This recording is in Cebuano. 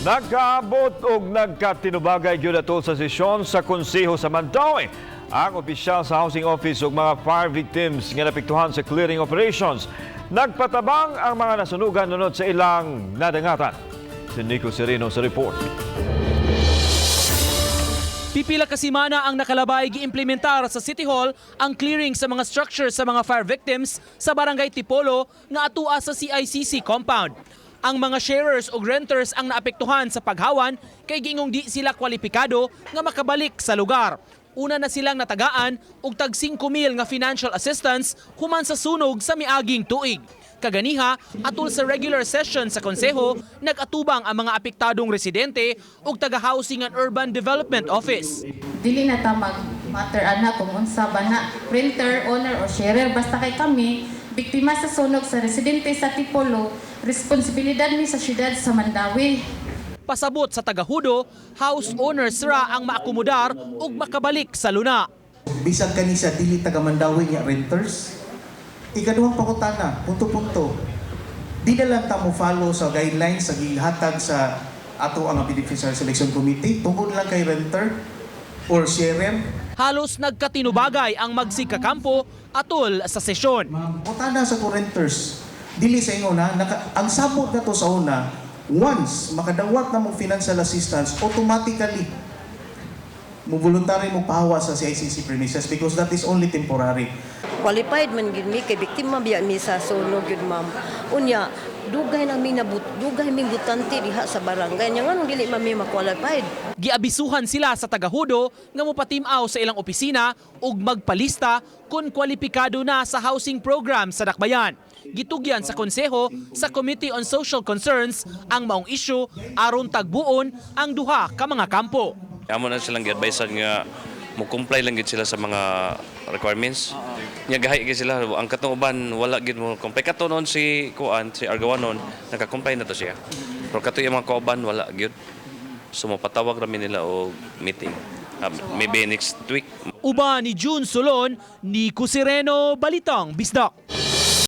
Nagkaabot og nagkatinubagay gyud ato sa sesyon sa Konseho sa Mandaue ang opisyal sa housing office ug mga fire victims nga naapektuhan sa clearing operations. Nagpatabang ang mga nasunugan nunod sa ilang nadangatan. Si Nico Sereno sa report. Pipila ka semana ang nakalabay, giimplementar sa City Hall ang clearing sa mga structures sa mga fire victims sa Barangay Tipolo nga atua sa CICC compound. Ang mga sharers o renters ang naapektuhan sa paghawan kay giingong di sila kwalipikado nga makabalik sa lugar. Una na silang natagaan og tag 5 mil nga financial assistance human sa sunog sa miaging tuig. Kaganiha, atol sa regular session sa konseho, nag-atubang ang mga apektadong residente ug taga-Housing and Urban Development Office. Dili na ta mag matter ana kung unsa ba na, renter, owner or sharer, basta kay kami biktima sa sunog sa residente sa Tipolo, responsibilidad ni sa syudad sa Mandaue. Pasabot sa tagahudo, house owners ra ang maakomodar ug makabalik sa luna. Bisag kani sa dili taga Mandaue nga renters. Ikaduhang pangutana, punto-punto. Di na lang ta mo follow sa guidelines sa gihatag sa ato ang Beneficiary Selection Committee tungod lang kay renter or sharer? Halos nagkatinubagay ang magsigkakampo atol sa sesyon. Pangutana sa ko renters, dili sa ingon ha, naka, ang sabot na to sa una, once makadawat na mong financial assistance, automatically mo voluntary mo pahawa sa CICC premises because that is only temporary. Qualified man gid mi kay biktima biya mi sa sunog gyud, ma'am. Unya dugay na mi nabut, dugay mi butante diha sa barangay nya, nganong dili man mi ma-qualified? Giabisuhan sila sa tagahudo nga mopatim-aw sa ilang opisina ug magpalista kung kwalipikado na sa housing program sa Dakbayan. Gitugyan sa konseho sa Committee on Social Concerns ang maong isyu aron tagbuon ang duha ka mga kampo. Amo na silang gi-advisean nga mo comply lang gid sila sa mga requirements. Nya gahi gid sila, ang katong uban wala gid mo comply. Kato noon si kuan, si Argawanon, naka-comply na to siya. Pero kato yung mga kauban, wala gyud. So mopatawag rami nila og meeting. Maybe next week. Uban ni June Solon, Nico Sereno, Balitang Bisdak.